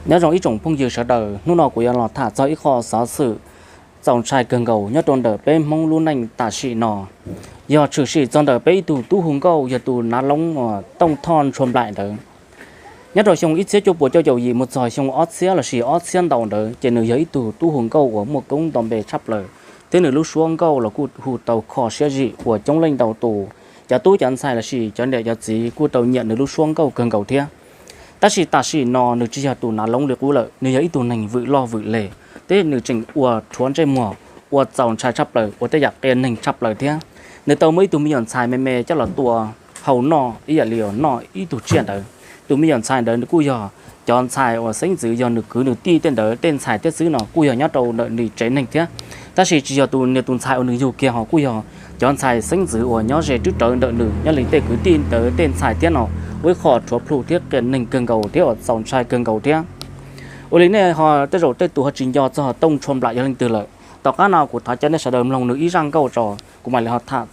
Nyob zoo ib tsoom phooj ywg sawv daws, hnub no kuv yuav los tham txog ib qho xov xwm txaus ntshai kawg nkaus nyob rau ntawm peb Hmoob lub neej tam sim no. Yog tshwm sim txog ntawm peb ib tug tub hu nkauj yog tus nav loob uas Tooj Thoj Ntshua Nplaim ntawd. Nyob rau xyoo ib txhiab cuaj puas cuaj caum yim mus txog xyoo ob txhiab lossis ob txhiab ntau ntawd ces nws yog ib tug tub hu nkauj uas muaj koob nto npe tshaj plaws, thiab nws lub suab nkauj los kuj hu tau kho siab zim uas coob leej ntau tus, cov tub cov ntxhais lossis cov niam cov txiv kuj tau nyiam nws lub suab nkauj kawg nkaus thiab. Tab sis tam sim no nws tsis yog tus nav loob li qub lawm, nws yog ib tug neeg vwm loj vwm leg, thiab nws tseem ua rhuav ntsej muag, ua txaus ntshai tshaj plaws, ua tej yam qia neeg tshaj plaws thiab. Nws tau muab ib tug me nyuam ntxhais me me coj los tua hau noj ib yam li noj ib tug tsiaj ntawd. Tus me nyuam ntxhais ntawd nws kuj yog cov ntxhais uas xeeb ntxwv yog nws kwv nws tij tej ntawd tej ntxhais thiab xwb no, kuj yog nyob rau ntawm nws tsev neeg thiab. Tab sis tsis yog tus niag tus ntxhais uas nws yug kiag ho kuj yog cov ntxhais xeeb ntxwv uas nyob ze twb rawv ntawm nws nyob li tej kwv tij ntawd tej ntxhais thiab no, ua ib qho rhuav plhu thiab qia neeg kawg nkaus thiab uas txaus ntshai kawg nkaus thiab. Ua li nej ho tej zaum tej tus ho tsis nco txog Tooj Ntshua Nplaim yog leej twg lawm. Tom qab no kuv thov caw nej sawv daws mloog nws ib zaj nkauj tso, kuv mam li ho tham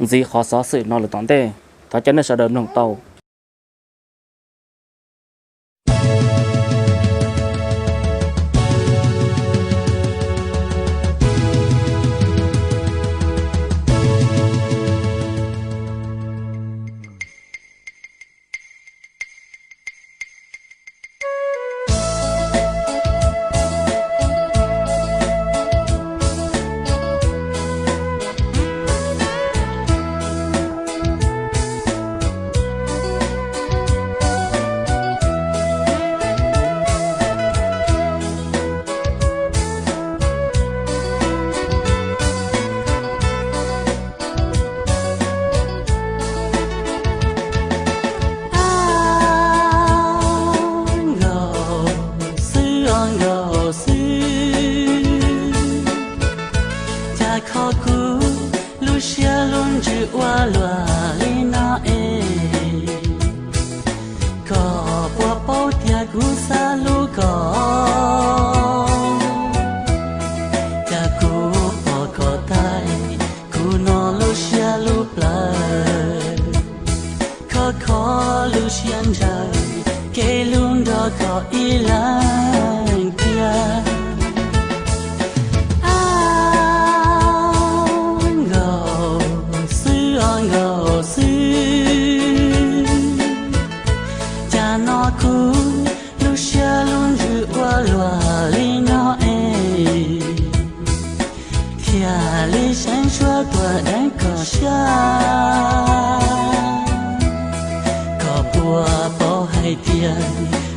ntxiv qhov xov xwm no lawm tom ntej. Thov caw nej sawv daws mloog tau. Nkaus xwb os nkaus xwb, cas kho kuv lub siab lub ntsws ua luaj li no es. Koj puas paub tias kuv xav hlub koj, cas kuv pom koj tag, kuv no lub siab lub plawv. Kho kho lub siab ntshaw, kev hlub nrog koj ib leeg tiag. Ab, nkaus xwb os nkaus xwb, cas no kuv lub siab lub ntsws ua luaj li no es. Thiaj li seev suab tuaj deev koj siab. Koj puas paub hais tias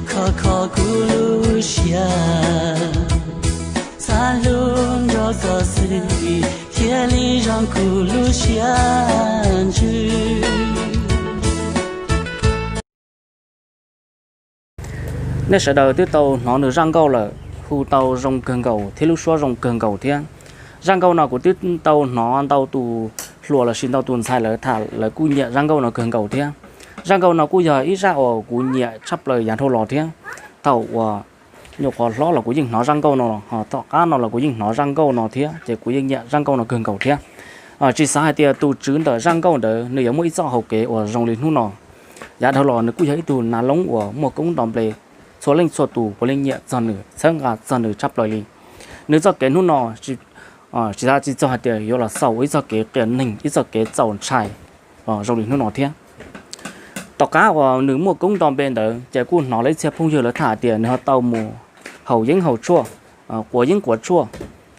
kho kho kuv lub siab, xav hlub nrog koj xwb thiaj li zoo kuv lub siab ntsws. Nej sawv daws twb tau hnov nws zaj nkauj lawm, hu tau zoo kawg nkaus thiab lub suab zoo kawg nkaus thiab. Zaj nkauj no kuv twb tau hnov ntau tus hluas lossis ntau tus ntxhais lawv tham lawv kuj nyiam zaj nkauj no kawg nkaus thiab. Zaj nkauj no kuj yog ib zaj uas kuv nyiam tshaj plaws yav dhau los thiab. Thaum uas nyuam qhuav hlob los kuv yeej hnov zaj nkauj no, ho tom qab no los kuv yeej hnov zaj nkauj no thiab ces kuv yeej nyiam zaj nkauj no kawg nkaus thiab. Tsis xav hais tias tus tswv ntawm zaj nkauj ntawd nws yuav muaj ib txoj hau kev uas zoo li hnub no. Yav dhau los nws kuj yog ib tug nav loob uas muaj koob nto npe, txhua leej txhua tus puav leej nyiam txog nws, txhawb nqa txog nws tshaj plaws li. Nws txoj kev hnub no tsis tas tsis txog hais tias yuav los xaus ua ib txoj kev qia neeg, ib txoj kev txaus ntshai zoo li hnub no thiab. Tom qab uas nws muaj koob nto npe ntawd ces kuj hnov lawv ib txhia phooj ywg lawv tham hais tias nws ho tau mus haus yeeb haus tshuaj, quav yeeb quav tshuaj,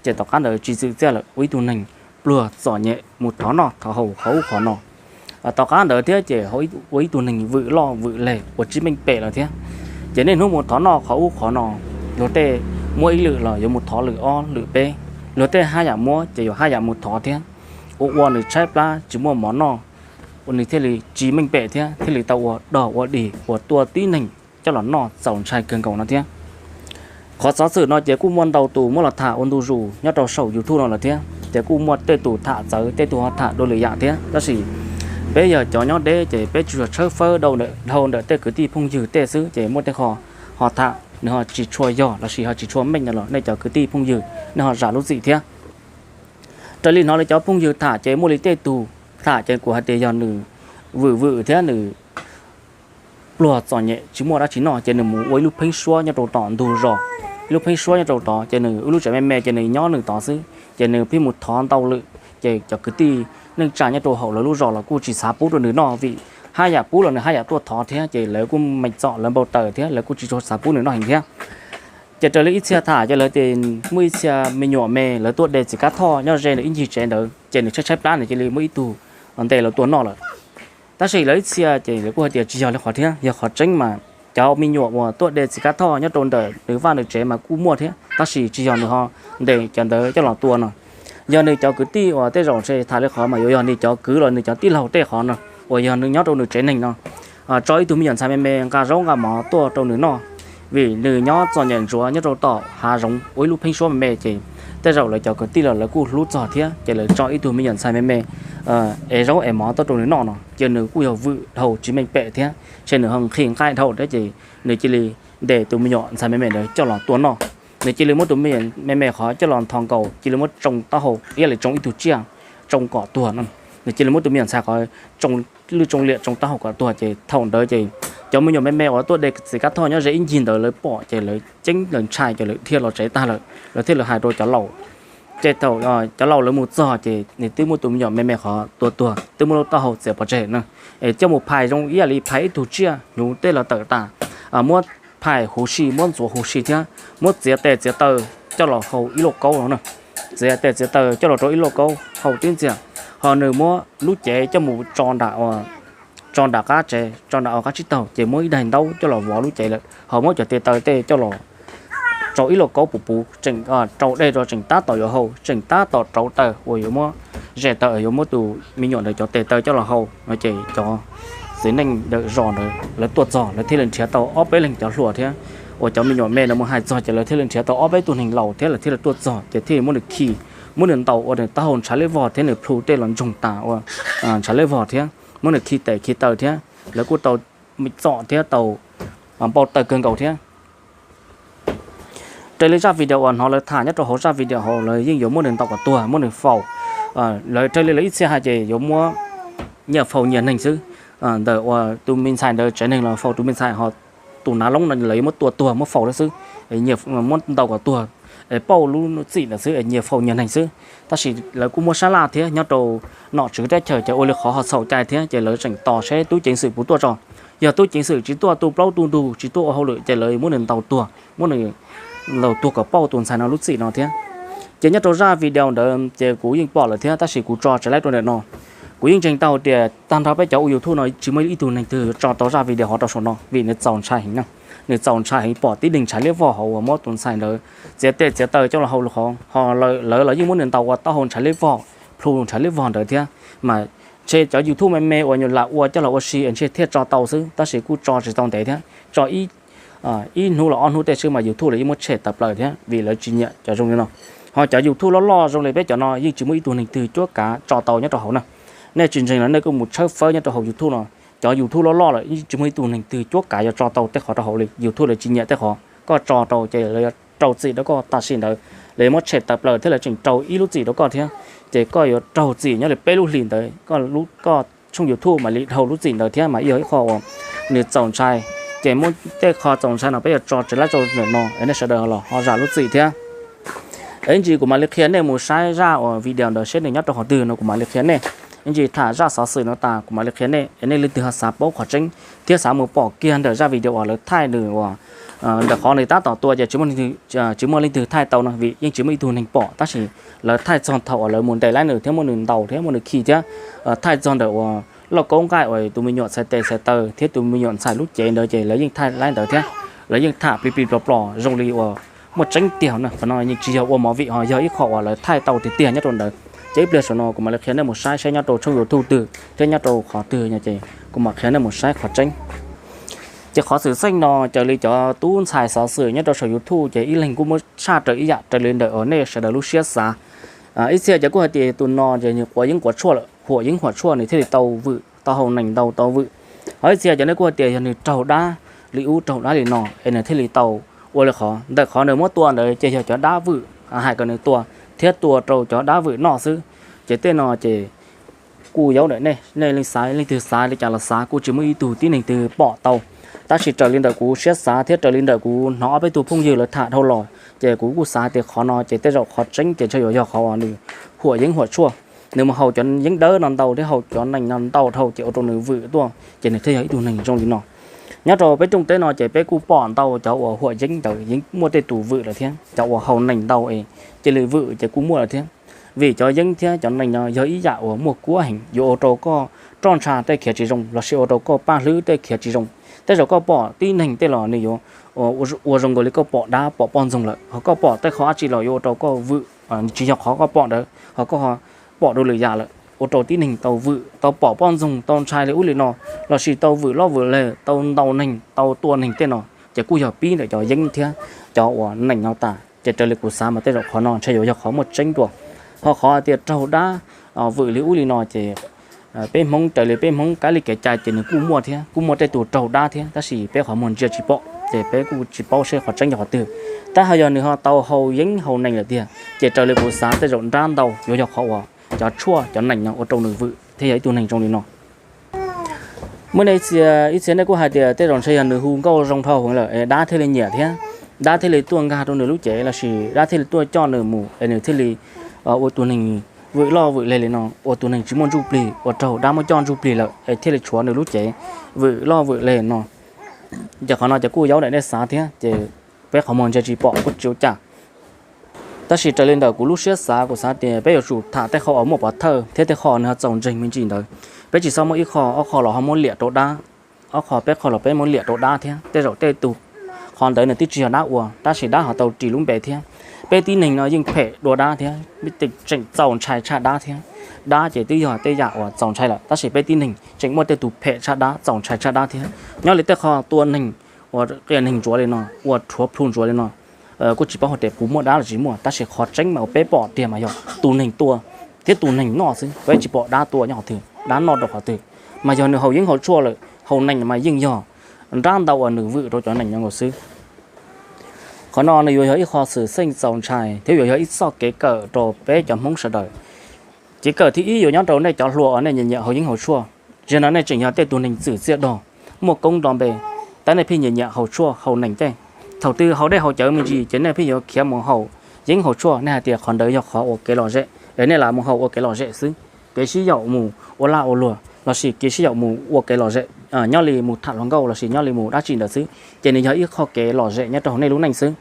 ces tom qab ntawd tsis txwm txiaj lawm ua ib tug neeg pluag txom nyem mus thov noj thov haus qhov ub qhov no. Tom qab ntawd thiab ces ua ib tug neeg vwm loj vwm leg uas tsis meej pem lawm thiab. Ces niaj hnub mus thov noj qhov ub qhov no, luag tej muab ib lwm los yuav mus thov lwm ob lwm peb, luag tej haj yam muab ces yuav haj yam mus thov thiab. Ua ua nws tshaib plab tsis muaj mov noj, ua nws thiaj li tsis meej pem thiab thiaj li tau ua dog ua dig uas tua tib neeg coj los noj txaus ntshai kawg nkaus no thiab. Qhov xov xwm no ces kuj muaj ntau tus muab los tham ua ntu zus nyob rau saum YouTube no lawm thiab, ces kuj muaj tej tus tham txawv, tej tus ho tham dua lwm yam thiab. Tab sis peb yog cov nyob deb ces peb tsuas tshawb fawb dhau ntawm tej kwv tij phooj ywg tej xwb, ces muaj tej qho ho tham nws ho tsis tshua yog lossis ho tsis tshua meej no los nej cov kwv tij phooj ywg nej ho zam lub txim thiab. Raws li hnov li cov phooj ywg tham ces muaj li tej tus tham ces kuv hais tias yog nws vwm vwm thiab nws pluag txom nyem tsis muaj dab tsi noj ces nws mus ua ib lub pheeb suab nyob rau tom ntug zos. Ib lub pheeb suab nyob rau tod ces nws ib lub tsev me me ces nws nyob nws tod xwb, ces nws pheej mus thov ntau lwm. Ces cov kwv tij neej tsa nyob rau hauv lawv lub zos los kuj tsis xav pub rau nws noj vim haj yam pub los nws haj yam tuaj thov thiab, ces lawv kuj meem txom lawv npau taws thiab lawv kuj tsis tshua xav pub nws noj heev thiab. Ces raws li ib txhia tham ces lawv tias muaj ib txhia me nyuam me lawv tuaj de txiv kab thoj nyob ze nws ib ncig tsev ntawd ces nws tshaib tshaib plab nws cia li muaj ib tug ntes lawv tua noj lawm. Tab sis lawv ib txhia ces lawv kuj hais tias tsis yog li qhov thiab, yog qhov tseeb mas cov me nyuam uas tuaj de txiv kab thoj nyob rau ntawm nws vaj nws tsev mas kuj muaj thiab, tab sis tsis yog nws ho ntes cov ntawd coj los tua no. Yog nws cov kwv tij uas tej zaum ntshe tham li qhov mas yuav yog nws cov kwv los nws cov tij laug tej qhov no uas yog nws nyob rau nws tsev neeg no tso ib tug me nyuam ntxhais me me nqa zaub nqa mov tuaj rau nws noj, vim nws nyob txom nyem ntsuav nyob rau tom hav zoov ua ib lub pheeb suab me me ces tej zaum lawv cov kwv tij los lawv kuj hlub txog thiab ces lawv tso ib tug me nyuam ntxhais me me es zaub es mov tuaj rau nws noj no ces nws kuj yog vwm dhau tsis meej pem thiab, ces nws ho nqhis nqaij dhau thiab ces nws cia li ntes tus me nyuam ntxhais me me ntawd coj los tua noj. Nws cia li muab tus me nyuam me me qhov coj los nthos nkaus cia li muab tsoo taub hau ib yam li tsoo ib tug tsiaj, tsoo kom tuag no. Nws cia li muab tus me nyuam ntxhais qhov tsoo lwj tsoo liam tsoo taub hau kom tuag ces thaum ntawd ces cov me nyuam me me uas tuaj de txiv kab thoj nyob ze ib ncig ntawd lawv pom ces lawv ceeb lawv ntshai ces lawv dhia los tsev tag lawm, lawv thiaj li hais rau cov laus. Ces thaum cov laus lawv mus txog ces nws twb muab tus me nyuam me me qhov tua tuag twb muab lub taub hau txiav pov tseg na, es coj mus phais zoo ib yam li phais ib tug tsiaj hnyuv tej los tawm tas, muab phais huv si muab ntxuav huv si thiab muab txiav tes txiav taw coj los hau ib lauj kaub no na. Txiav tes txiav taw coj los rau ib lauj kaub hau tib ntxiag, ho nws muab lub cev coj mus tso nram qab tsev tso nram qab tsib taug ces muab ib daim ntaub coj los vov lub cev lawm ho muab cov tes taw tej coj los rau ib lauj kaub puv puv tseem rau dej rau tseem tab tom yuav hau tseem tab tom rauv taws uas yuav muab ze taw yuav muab tus me nyuam ntawd cov tes taw coj los hau no ces cov txiv neej ntawm zos ntawd lawv tuaj txog lawv thiaj li nrhiav tau ob peb leeg cov hluas thiab uas cov me nyuam me no mus hais txog ces lawv thiaj li nrhiav tau ob peb tug neeg laus thiab lawv thiaj li tuaj txog ces thiaj li muab nws khi, muab nws ntaus ua nws taub hau ntshav liab vog thiab nws plhu tej los ntsoog tas ua ntshav liab vog thiab muab nws khi tes khi taw thiab lawv kuj tau txom thiab tau npau taws kawg nkaus thiab. Raws li zaj video uas hnov lawv tham nyob rau hauv zaj video hauv lawv yeej yuav muab nws ntaus kom tuag muab nws faus. Lawv raws li lawv ib txhia hais ces yuav muab nyias faus nyias neeg xwb. Ntawm uas tus me ntxhais ntawd tsev neeg los faus tus me ntxhais ho tus nav loob no lawv yuav muab tua tuag muab faus lawm xwb, muab ntaus kom tuag es pauj lub txim ntawd xwb es nyias faus nyias neeg xwb. Tab sis lawv kuj muaj sab laj thiab nyob rau nom tswv teb chaws ces ua li qhov ho txhaum cai thiab ces lawv tseem tos seb tub ceev xwm puas tuaj tso. Yog tub ceev xwm tsis tuaj tu plaub tu ntug tsis tuaj ua hauj lwm ces lawv muab nws ntaus tuag, muab nws ntaus tuag kom pauj tus ntxhais no lub txim no thiab. Ces nyob rau zaj video ntawd ces kuv yeej pom lawm thiab tab sis kuv tso tsis laib rau ntawm no. Kuv yeej ntseeg tau tias tag nrho peb cov ua YouTube no tsis muaj ib tug neeg twg yuav tso tau zaj video hov rau saum no vim nws txaus ntshai heev na. Nws txaus ntshai heev pom tib neeg ntshav liab vog hauv uas muab tus ntxhais ntawd txiav tes txiav taw coj los hau lawm qhov ho lawv los yeej muab nws ntaus ua taub hau ntshav liab vog, plhu ntshav liab vog ntawd thiab. Mas ntshe cov YouTube me me uas nyuam lam ua coj los ua si es ntshe thiaj tso tau xwb tab sis kuj tso tsis tau ntev thiab tso ib hnub los ob hnub tej xwb mas YouTube los yeej muab tshem tawm plaws thiab vim lawv tsis nyiam cov zoo li no. Ho cov YouTube loj loj zoo li peb cov no yeej tsis muaj ib tug neeg twg cuab kav tso tau nyob rau hauv na. Nej tsis ntseeg los nej kuj mus tshawb fawb nyob rau hauv YouTube no, cov YouTube loj loj lawm yeej tsis muaj ib tug neeg twg cuab kav yuav tso tau tej qhov rau hauv li. YouTube lawv tsis nyiam tej qhov koj tso rau ces lawv yuav rau txim rau koj tam sim ntawd, lawv yuav muab tshem tawm plaws thiab lawv tseem rau ib lub txim rau koj thiab. Ces koj yuav raug txim nyob li peb lub hlis ntawd, koj tshooj YouTube mam li dhau lub txim ntawd thiab mas yog ib qho uas nws txaus ntshai. Ces muab tej qho txaus ntshai no peb yuav tso tsis laib rau ntawm no es nej sawv daws los ho zam lub txim thiab. Es ib ntsis kuv mam li qhia nej mus saib zaj uas video ntawd seb nws nyob rau qhov twg no kuv mam li qhia nej. Ib ntsis tham zaj xov xwm no tas kuv mam li qhia nej es nej leej twg ho xav paub qhov tseeb thiab xav mus pom kiag ntawm zaj video uas lawv thaij nws uas ntawm qhov nws tab tom tua ces tsis muaj leej twg thaij tau no vim yeej tsis muaj ib tug neeg pom tab sis lawv thaij txog thaum uas lawv mus ntes laib nws thiab muab nws ntaus thiab muab nws khi thiab thaij txog ntawm uas lauj kaub nqaij uas tus me nyuam txhais tes txhais taw thiab tus me nyuam ntxhais lub cev ntawd ces lawv yeej thaij laib ntawd thiab. Lawv yeej tham plig plig plos plos zoo li uas muaj tseeb tiag na. Qhov no yeej tsis yog ua movie ho yog ib qho uas lawv thaij tau tiag tiag nyob rau ntawd. Ces ib pliag saum no kuv mam li qhia nej mus saib saib nyob rau tshooj YouTube twg thiab nyob rau qhov twg no ces kuv mam qhia nej mus saib qhov tseeb. Ces qhov xwm txheej no raws li cov tub ntxhais xov xwm nyob rau saum YouTube ces ib leeg kuj muab tshaj raws ib yam raws li ntawm uas nej sawv daws lub siab xav. Ib txhia ces kuj hais tias tus no ces nws quav yeeb quav tshuaj lawm, huam yeeb huam tshuaj nws thiaj li tau vwm tau hau nees ntau tau vwm. Ho ib txhia ces nej kuj hais tias yog nws raug dab li ub raug dab li no es nws thiaj li tau ua li qhov ntawm qhov nws muab tua ntawd ces yog cov dab vwm hais kom nws tua thiab tua rau cov dab vwm noj xwb. Ces tej no ces kuj yaub ntawm nej, nej leej xav, leej twg xav li cas los xav, kuj tsis muaj ib tug tib neeg twg pom tau. Tab sis raws li ntawm kuv siab xav thiab raws li ntawm kuv hnov ob peb tug phooj ywg lawv tham dhau los ces kuv kuj xav tias qhov no ces tej zaum qhov tseeb ces ntshe yuav yog qhov uas nws huam yeeb huam tshuaj. Nws mus haus cov yeeb dawb no ntau thiab haus cov nees no ntau dhau ces ua rau nws vwm tuaj ces nws thiaj yog ib tug neeg zoo li no. Nyob rau peb rooj teb no ces peb kuj pom ntau cov uas huam yeeb ntawd yeej muaj tej tus vwm lawm thiab, cov uas haus nees ntau es cia li vwm ces kuj muaj lawm thiab. Vim cov yeeb thiab cov nees no yog ib yam uas muaj kuab heev, yuav ua rau koj roj ntsha tej khiav tsis zoo lossis ua rau koj paj hlwb tej khiav tsis zoo. Tej zaum koj pom tib neeg tej los nws yuav ua zoo nkaus li koj pom dab pom poj ntxoog lawm, ho koj pom tej qhov dab tsi los yuav ua rau koj vwm, tsis yog qhov koj pom ntawd ho koj pom dua lwm yam lawm, ua rau tib neeg tau vwm, tau pom poj ntxoog, tau ntshai li ub li no, lossis tau vwm loj vwm leg, tau ntaus neeg, tau tua neeg tej no, ces kuj yog pib ntawm cov yeeb thiab cov uas nees no tas. Ces raws li kuv xav mas tej zaum qhov no ntshe yuav yog qhov muaj tseeb dua. Ho qhov tias raug dab vwm li ub li no ces peb Hmoob, raws li peb Hmoob kab li kev cai ces nws kuj muaj thiab, kuj muaj tej tus raug dab thiab, tab sis peb qhov muag ntsia tsis pom ces peb kuj tsis paub seb qhov tseeb yog qhov twg. Tab ho yog nws ho tau haus yeeb haus nees lawm tiag ces raws li kuv xav tej zaum nrab ntau yuav yog qhov uas cov tshuaj cov nees no ua rau nws vwm thiaj yog ib tug neeg zoo li no. Muaj nej ib txhia nej kuj hais tias tej zaum ntshe yog nws hu nkauj zoo dhau heev lawm es dab thiaj li nyiam thiab, dab thiaj li tuaj nkag rau nws lub cev lossis dab thiaj li tuaj coj nws mus es nws thiaj li ua tus neeg vwm loj vwm leg li no, ua tus neeg tsis muaj ntsuj plig, ua raug dab muab coj ntsuj plig lawm es thiaj li tshuav nws lub cev vwm loj vwm leg no. Ces qhov no ces kuj yaub ntawm nej xav thiab ces peb qhov muag ntsia tsis pom kuj tsis ua cas. Tab sis raws li ntawm kuv lub siab xav, kuv xav tias peb yuav tsum tham tej qho uas muaj pov thawj thiab tej qho nws ho txaus ntseeg me ntsis ntawd. Peb tsis txhob muab ib qho ob qho los ho muab liam rau dab, ob qho peb qho los peb muab liam rau dab thiab. Tej zaum tej tus qhov ntawd nws twb tsis yog dab ua tab sis dab ho tau ris lub npe thiab. Peb tib neeg no yeej phem dua dab thiab, tseem txaus ntshai tshaj dab thiab. Dab ces twb yog tej yam uas txaus ntshai lawm tab sis peb tib neeg tseem muaj tej tus phem tshaj dab, txaus ntshai tshaj dab thiab. Nyob li tej qho tua neeg, ua qias neeg ntsuav li no, ua rhuav plhu ntsuav li no, kuj tsis paub hais tias puas muaj dab los tsis muaj tab sis qhov tseeb mas uas peb pom tiag mas yog tus neeg tua thiab tus neeg noj xwb, peb tsis pom dab tua nyob qhov twg, dab noj rau qhov twg. Mas yog nws haus yeeb haus tshuaj lawm, haus nees mas yeej yog nrab ntau uas nws vwm rau cov nees nyob nkaus xwb. Qhov no nws yuav yog ib qho xwm txheej txaus ntshai thiab yuav yog ib txoj kev kawm rau peb cov Hmoob sawv daws. Kev kawm thib ib yuav nyob rau nej cov hluas uas nej nyiam nyiam haus yeeb haus tshuaj. Zaum no nej tseem yog tej tus neeg txwm txiaj dog, muaj koob nto npe, tab nej pheej nyiam nyiam haus tshuaj haus nees tej. Thaum twg haus dej haus cawv me ntsis ces nej pheej yuav khiav mus haus yeeb haus tshuaj, nej hais tias qhov ntawd yog qhov ua kev lom zem es nej lam mus haus ua kev lom zem xwb. Kev sib yaum mus ua lag ua luam lossis kev sib yaum mus ua kev lom zem, nyob li mus tham hluas nkauj lossis nyob li mus dab tsi ntawd xwb, ces nws yog ib qho kev lom zem nyob rau hauv nej lub neej xwb.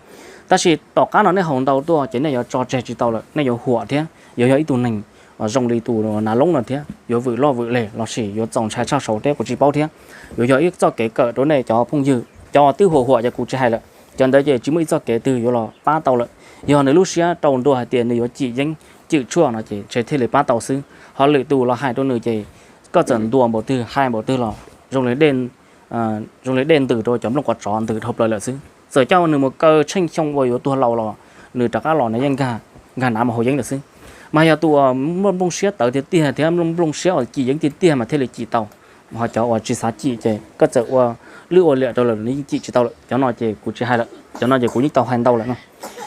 Tab sis tom qab no nej haus ntau tuaj ces nej yuav tso tseg tsis tau lawm, nej yuav huam thiab yuav yog ib tug neeg zoo li tus nav loob no thiab, yuav vwm loj vwm leg lossis yuav txaus ntshai tshaj saud thiab kuv tsis paub thiab. Yuav yog ib txoj kev kawm rau nej cov phooj ywg, cov twb huam huam ces kuv tsis hais lawm, cov ntawd ces tsis muaj ib txoj kev twg yuav los pab tau lawm. Yog nws lub siab rau ntua hais tias nws yuav cim yeeb cim tshuaj no ces ntshe thiaj li pab tau xwb, ho lwm tus los hais rau nws ces koj txawm ntuas npaum twg hais npaum twg los zoo li zoo li dej ntws rau cov nplooj qov tsov ntws dhau plaws lawm xwb. Txawm coj nws mus kaw tsheej xyoo uas yuav tuag laus los nws rov qab los nws yeej nkag nav mus haus yeeb lawm xwb. Mas yog tus uas nplooj siab tawv tiag tiag thiab nplooj siab uas cim yeeb tiag tiag mas thiaj li cim tau, ho cov uas tsis xav cim ces koj txawm ua lwj ua liam rau lawm nws yeej cim tsis tau lawm. Cov no ces kuv tsis hais lawm, cov no ces kuv yeej tau hais ntau lawm no.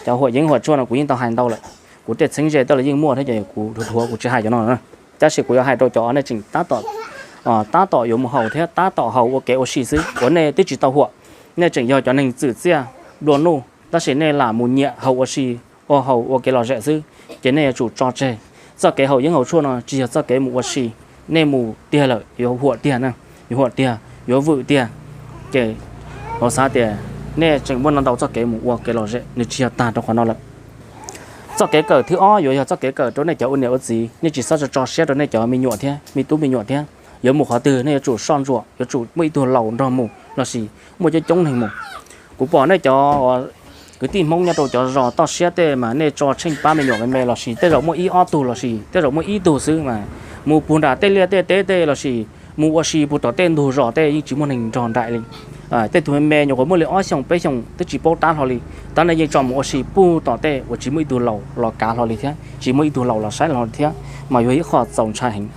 Cov huam yeeb huam tshuaj no kuv yeej tau hais ntau lawm. Kuv tej txheeb ze tej los yeej muaj thiab ces kuv dhuav kuv tsis hais cov no. Tab sis kuv yuav hais rau cov nej tseem tab tom tab tom yuav mus haus thiab tab tom haus ua kev ua si xwb uas nej twb tsis tau huam, nej tseem yog cov neeg txwm txiaj nplua nuj tab sis nej lam mus nyiam haus ua si, ua haus ua kev lom zem xwb, ces nej yuav tsum tso tseg. Txoj kev haus yeeb haus tshuaj no tsis yog txoj kev mus ua si, nej mus tiag lawm yuav huam tiag na, yuav huam tiag yuav vwm tiag. Ces kuv xav tias nej tseem muaj ntau ntau txoj kev mus ua kev lom zem, nws tsis yog tag rau qhov no lawm. Txoj kev kawm thib ob yuav yog txoj kev kawm rau nej cov ua niam ua txiv, nej tsis txhob tso tso siab rau nej cov me nyuam thiab me tub me nyuam thiab. Yuav mus qhov twg nej yuav tsum soj ntsuam, yuav tsum muaj ib tug laus nrog mus lossis muaj coob coob neeg mus. Kuv pom nej cov kwv tij Hmoob nyob rau cov zos toj siab tej mas nej tso tsheej pab me nyuam me me lossis tej zaum muaj ib ob tug lossis tej zaum muaj ib tug xwb mas mus puag nram tej liaj tej teb tej lossis mus ua si puag tom tej ntug zos tej yeej tsis muaj neeg nrog nraim li. Tej tug me me nyuam qhuav muaj li ob xyoos peb xyoos twb tsis paub tab hlo li, tab nej yeej tso mus ua si puag tom tej uas tsis muaj ib tug laus los kav hlo li thiab tsis muaj ib tug laus los saib hlo li thiab, mas yuav ib qho txaus ntshai heev.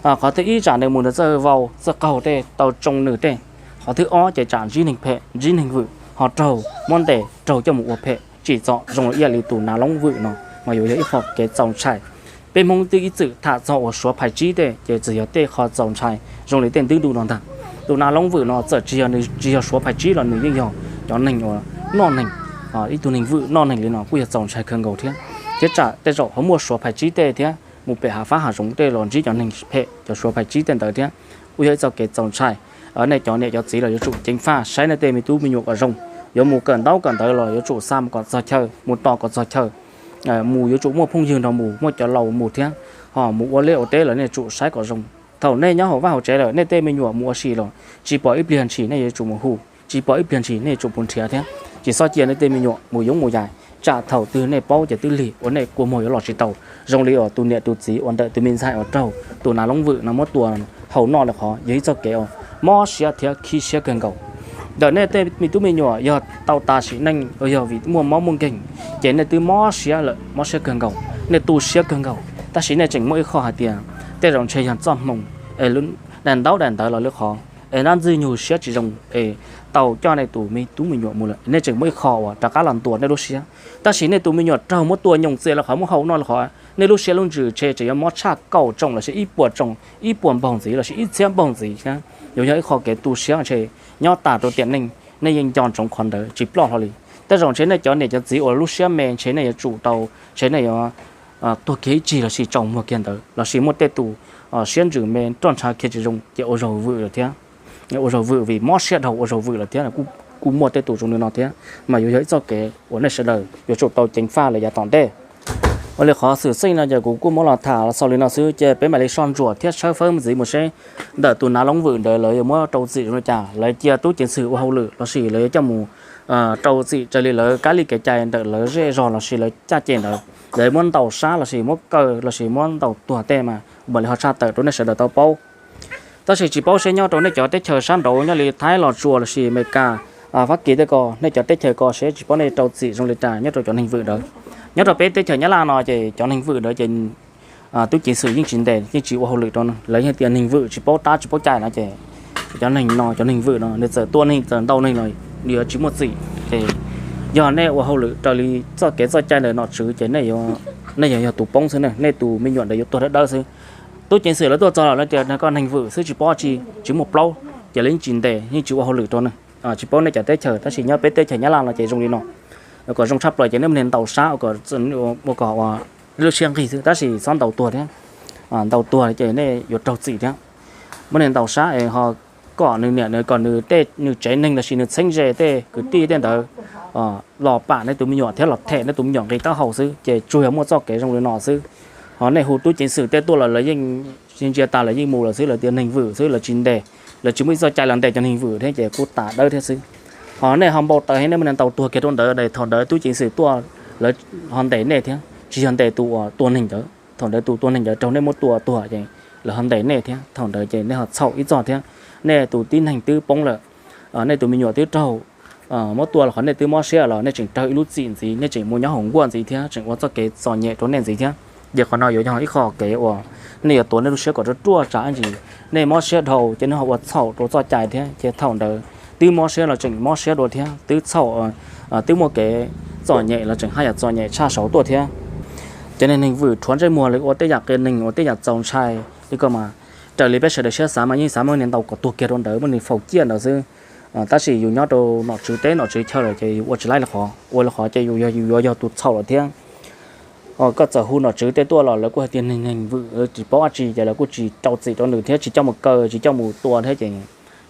Qhov thib ib tsam nws mus nws txawj vau txawj qaug tej tau tsoo nws tej. Qhov thib ob ces tsam ntsib neeg phem ntsib neeg vwm ho raug muab ntes raug coj mus ua phem tsim txom zoo ib yam li tus nav loob vwm no, mas yuav yog ib qho kev txaus ntshai. Peb Hmoob twb ib txwm tham txog uas Suav phais tsib tej ces txawm yog tej qho txaus ntshai zoo li tej ntuj ntuj no ntag. Tus nas loob vwm no txawm tsis yog, nws tsis yog Suav phais tsib los nws yeej yog cov neeg uas noj neeg, ib tug neeg vwm noj neeg li no kuj yog txaus ntshai kawg nkaus thiab. Thiab tsam tej zaum ho muaj Suav phais tsib tej thiab mus pem hav fab hav zoov tej los ntsib cov neeg phem cov Suav phais tsib tej ntawd thiab, kuj yog ib txoj kev txaus ntshai. Nej cov niam cov txiv los yuav tsum ceev faj saib nej tej me tub me nyuam kom zoo. Yuav mus kawm ntaub kawm ntawv los yuav tsum xa mus kom txog chaw, mus tos kom txog chaw. Mus yuav tsum muaj phooj ywg nrog mus, muaj cov laus mus thiab. Ho mus ua liaj ua teb los nej tsum saib kom zoo. Thaum nej nyob hauv vaj hauv tsev lawm, nej tej me nyuam mus ua si los tsis pom ib pliag ntshis nej yuav tsum mus hu, tsis pom ib pliag ntshis nej yuav tsum mus nrhiav thiab. Tsis txhob cia nej tej me nyuam mus yoov mus yaim, tsam thaum twg nej paub ces twb lig ua nej kua muag yuav los tsis tau. Zoo li uas tus niam tus txiv uas ntawm tus me ntxhais uas raug tus nas loob vwm no muab tua haus noj li qhov yog ib txoj kev uas mob siab thiab khib siab kawg nkaus. Ntawm nej tej me tub me nyuam yog tau tas sim neej, yog vim muaj mob muaj nkeeg, ces nej twb mob siab lawm, mob siab kawg nkaus, nej tu siab kawg nkaus. Tab sis nej tseem muaj ib qho hais tias tej zaum ntshe yog txoj hmoo, es daim ntaub daim ntawv los lwm qhov, es dab ntxwg nyoog siab tsis zoo es tau coj nej tus me tub me nyuam mus lawm, nej tseem muaj ib qho uas rov qab los ntuas nej lub siab. Tab sis nej tus me nyuam raug muab tua nyoos txias li qhov, muab haus noj li qhov, nej lub siab lub ntsws ntshe tseem yuav mob tshaj kaum tsoom los sis ib puas tsoom, ib puas npaug ntxiv los sis ib txhiab npaug ntxiv thiab. Yuav yog ib qho kev tu siab ntshe nyob tas rau tiam neej nej yeej nco ntsoov qhov ntawd tsis ploj hlo li. Tej zaum ntshe nej cov niam cov txiv uas lub siab me ntshe nej yuav tsum tau, ntshe nej yuav tuag kiag ib tsig los sis tsaus muag kiag ntawd, los sis muaj tej tus siab ntsws me roj ntsha kiag tsis zoo ces ua zaug vwm lawm thiab. Ua zaug vwm vim mob siab dhau ua zaug vwm lawm thiab, kuj muaj tej tus zoo li no thiab. Mas yuav yog ib txoj kev uas nej sawv daws yuav tsum tau ceev faj lawm yav tom ntej. Ua li qhov xwm txheej no ces kuv kuj muab los tham los xaus li no xwb, ces peb mam li soj ntsuam thiab tshawb fawb ntxiv mus seb ntawm tus nas loob vwm ntawd lawv yuav muab rau txim zoo li cas, lawv cia tub ceev xwm ua hauj lwm los sis lawv yuav coj mus rau txim raws li lawv kab li kev cai ntawm lawv zej zog los sis lawv caj ces ntawd, lawv muab ntaus sab los sis muab kaw los sis muab ntaus tuag tej mas mam li ho tshaj tawm rau nej sawv daws tau paub. Tab sis tsis paub seb nyob rau nej cov teb chaws sab nraud nyob li Thaib, Los Tsuas los sis Amelikas, Fab Kis tej ko, nej cov teb chaws ko seb tsis paub nej rau txim zoo li cas nyob rau cov neeg vwm ntawd. Nyob rau peb teb chaws Nyab Laj no ces cov neeg vwm ntawd ces tub ceev xwm yeej tsis ntes yeej tsis ua hauj lwm rau, lawv yeej tias neeg vwm tsis paub tab tsis paub cai no ces cov neeg no, cov neeg vwm no nws txawm tua neeg txawm ntaus neeg los nws yuav tsis muaj txim. Ces yog nej ua hauj lwm raws li txoj kev txoj cai ntawm nom tswv ces nej yog, nej yog, yog tus poob xwb na, nej tus me nyuam ntawd yuav tuag dawb dawb xwb. Tub ceev xwm lawv tuaj txog los lawv tias koj neeg vwm xwb tsis paub tsi, tsis muaj plaub, ces lawv yeej tsis ntes yeej tsis ua hauj lwm rau ne. Tsis paub nej cov teb chaws tab sis nyob peb teb chaws Nyab Laj no ces zoo li no. Kom zoo tshaj plaws ces nej muab niag ntaus sab ua kom, ua kom ua lub siab nqig xwb tab sis txhob ntaus tuag thiab. Ntaus tuag ces nej yuav raug txim thiab. Muab niag ntaus sab es ho kom nws niam nws, kom nws tej nws tsev neeg los sis nws txheeb ze tej kwv tij tej ntawd los pam nej tus me nyuam thiab los them nej tus me nyuam nqi taub hau xwb ces tsuas yog muaj txoj kev zoo li no xwb. Ho nej hu tub ceev xwm tej tuaj los lawv yeej ntsia tas lawv yeej mus lawm xwb, lawv tias neeg vwm xwb lawv tsis ntes, lawv tsis muaj ib txoj cai los ntes cov neeg vwm thiab ces kuj tas dawb thiab xwb. Ho nej ho npau taws thiab nej muab niag ntaus tuag kiag rau ntawd es thaum ntawd tub ceev xwm tuaj lawv ho ntes nej thiab tsis yog ntes tus uas tua neeg ntawd. Thaum ntawd tus tua neeg ntawd raug nej muab tua tuag ces lawv ho ntes nej thiab thaum ntawd ces nej ho txhaum ib txoj thiab. Nej tus tib neeg twb poob lawm, nej tus me nyuam twb raug muab tua los qhov nej twb mob siab los nej tseem raug ib lub txim ntxiv, nej tseem mus nyob hauv nkuaj ntxiv thiab tseem ua txoj kev txom nyem rau nej ntxiv thiab. Ces qhov no yuav yog ib qho kev uas nej yuav tuav nej lub siab kom ruaj ruaj tsam ntsis nej mob siab dhau ces nej ho ua txhaum rau txoj cai thiab ces thaum ntawd twb mob siab los tseem mob siab dua thiab, twb txhaum, twb muaj kev txom nyem los tseem haj yam txom nyem tshaj saud tuaj thiab. Ces nej neeg vwm rhuav ntsej muag li ua tej yam qias neeg ua tej yam txaus ntshai li ko mas raws li peb sawv daws siab xav mas yeej xav muab niag ntaus kom tuag kiag rau ntawd muab nws faus ciaj ntawd xwb. Tab sis yus nyob rau nom tswv teb nom tswv chaw lawm ces yus ua tsis laib li qhov, ua li qhov ces yus yog, yus yuav yog tus txhaum lawm thiab. Koj txawm hu nom tswv tej tuaj los lawv kuj hais tias neeg, neeg vwm tsis paub dab tsi ces lawv kuj tsis rau txim rau nws thiab tsis coj mus kaw tsis coj mus tua thiab ces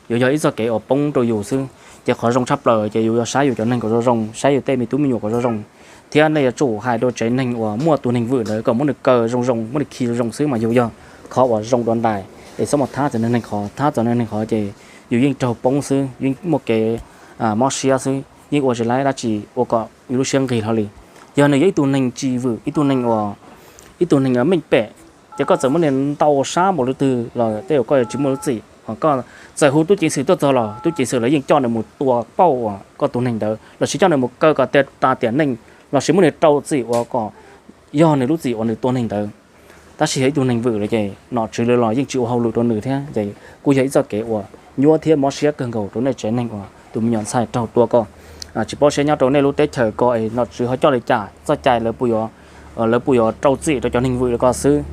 yuav yog ib txoj kev uas poob rau yus xwb. Ces qhov zoo tshaj plaws ces yus yuav saib yus cov neeg kom zoo zoo, saib yus tej me tub me nyuam kom zoo zoo, thiab nej yuav tsum hais rau tsev neeg uas muaj tus neeg vwm ntawd kom muab nws kaw zoo zoo, muab nws khi zoo zoo xwb mas yus yog qhov uas zoo dua ntais. Es txhob mus thab txog neeg qhov, thab txog neeg qhov ces yus yeej raug poob xwb, yeej muaj kev mob siab xwb, yeej ua tsis laib dab tsi ua kom yus lub siab nqig hlo li. Yog nws yog ib tug neeg tsis vwm, ib tug neeg uas, ib tug neeg meej pem, ces koj txawm muab nws ntaus sab npaum li twg los tej zaum koj yuav tsis muaj lub txim. Koj txawm hu tub ceev xwm tuaj txog los tub ceev xwm lawv yeej coj nws mus tua pauj uas koj tus neeg ntawd los sis coj nws mus kaw kom tas tiam neej los sis muab nws rau txim uas kom yog nws lub txim uas nws tua neeg ntawd. Tab sis yog ib tug neeg vwm lawm ces nom tswv lawv los yeej tsis ua hauj lwm rau nws thiab ces kuj yog ib txoj kev uas nyuaj thiab mob siab kawg nkaus rau nej tsev neeg uas tus me nyuam ntxhais raug tua ko. Tsis paub seb nyob rau nej lub teb chaws ko es nom tswv ho coj li cas, txoj cai lawv puas yuav lawv puas yuav rau txim rau cov neeg vwm ko xwb.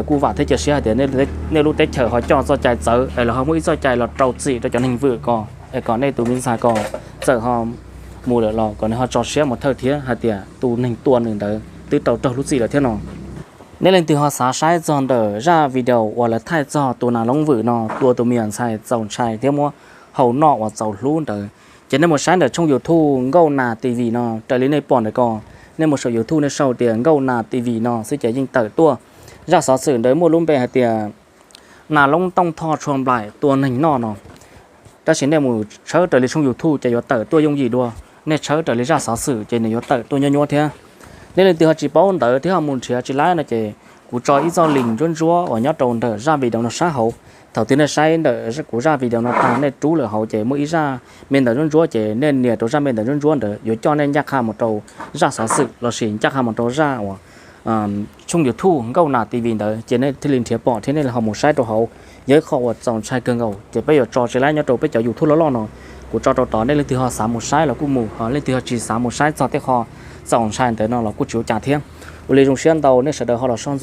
Kuj vam thiab cia siab hais tias nej lub teb chaws ho coj txoj cai txawv es lawv ho muaj ib txoj cai los rau txim rau cov neeg vwm ko, es kom nej tus me ntxhais ko txawm ho mus lawm los kom nws ho tso siab mus thawj thiab hais tias tus neeg tua nws ntawd twb tau raug lub txim lawm thiab no. Nej leej twg ho xav saib txog ntawm zaj video uas lawv thaij txog tus nas loob vwm no tua tus me nyuam ntxhais txaus ntshai thiab muab hau noj uas txaus hlub ntawd, ces nej mus saib ntawm tshooj YouTube Nkauj Nas T V no raws li nej pom ntawm ko. Nej mus saum YouTube nej sau tias Nkauj Nas T V no xwb ces yeej tawm tuaj. Zaj xov xwm ntawd muaj lub npe hais tias nas loob tooj thoj tshua nplaim tua neeg noj no. Tab sis nej mus tshawb raws li tshooj YouTube ces yuav tawm tuaj yooj yim dua. Nej tshawb raws li zaj xov xwm ces nws yuav tawm tuaj nyuab nyuab thiab. Nej leej twg ho tsis paub ntawv thiab ho mus nrhiav tsis laib no ces kuv tso ib txoj link ntsuab ntsuab uas nyob rau ntawm zaj video no sab hauv. Thaum twg nej saib ntawm kuv zaj video no tag nej rub lawm hauv ces muaj ib zaj me ntawv ntsuab ntsuab ces nej nias rau zaj me ntawv ntsuab ntsuab ntawd yuav coj nej ncaj qha mus rau zaj xov xwm lossis ncaj qha mus rau zaj uas tshooj YouTube Nkauj Nas T V ntawd ces nej thiaj li nrhiav pom thiab nej ho mus saib rau hauv. Yog ib qho uas txaus ntshai kawg nkaus ces peb yuav tso tsis laib nyob rau peb cov YouTube loj loj no. Kuv tso rau tod nej leej twg ho xav mus saib los kuj mus, ho leej twg ho tsis xav mus saib txog tej qho txaus ntshai ntawd no los kuj tsis ua cas thiab. Ua li zoo siab ntau nej sawv daws ho los soj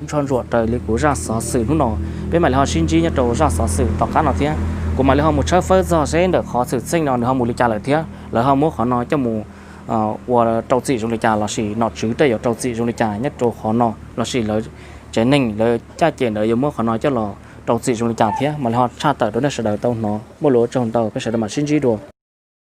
ntsuam raws li kuv zaj xov xwm hnub no. Peb mam li ho sib ntsib nyob rau zaj xov xwm tom qab no thiab. Kuv mam li ho mus tshawb fawb txog seb ntawm qhov xwm txheej no nws ho mus li cas lawm thiab lawv ho muab qhov no coj mus ua rau txim zoo li cas lossis nom tswv tej yuav rau txim zoo li cas nyob rau qhov no lossis lawv tsev neeg lawv caj ces ntawd yuav muab qhov no coj los rau txim zoo li cas thiab mam li ho tshaj tawm rau nej sawv daws tau hnov. Muaj lus ua tsaug ntau, peb sawv daws mam sib ntsib dua.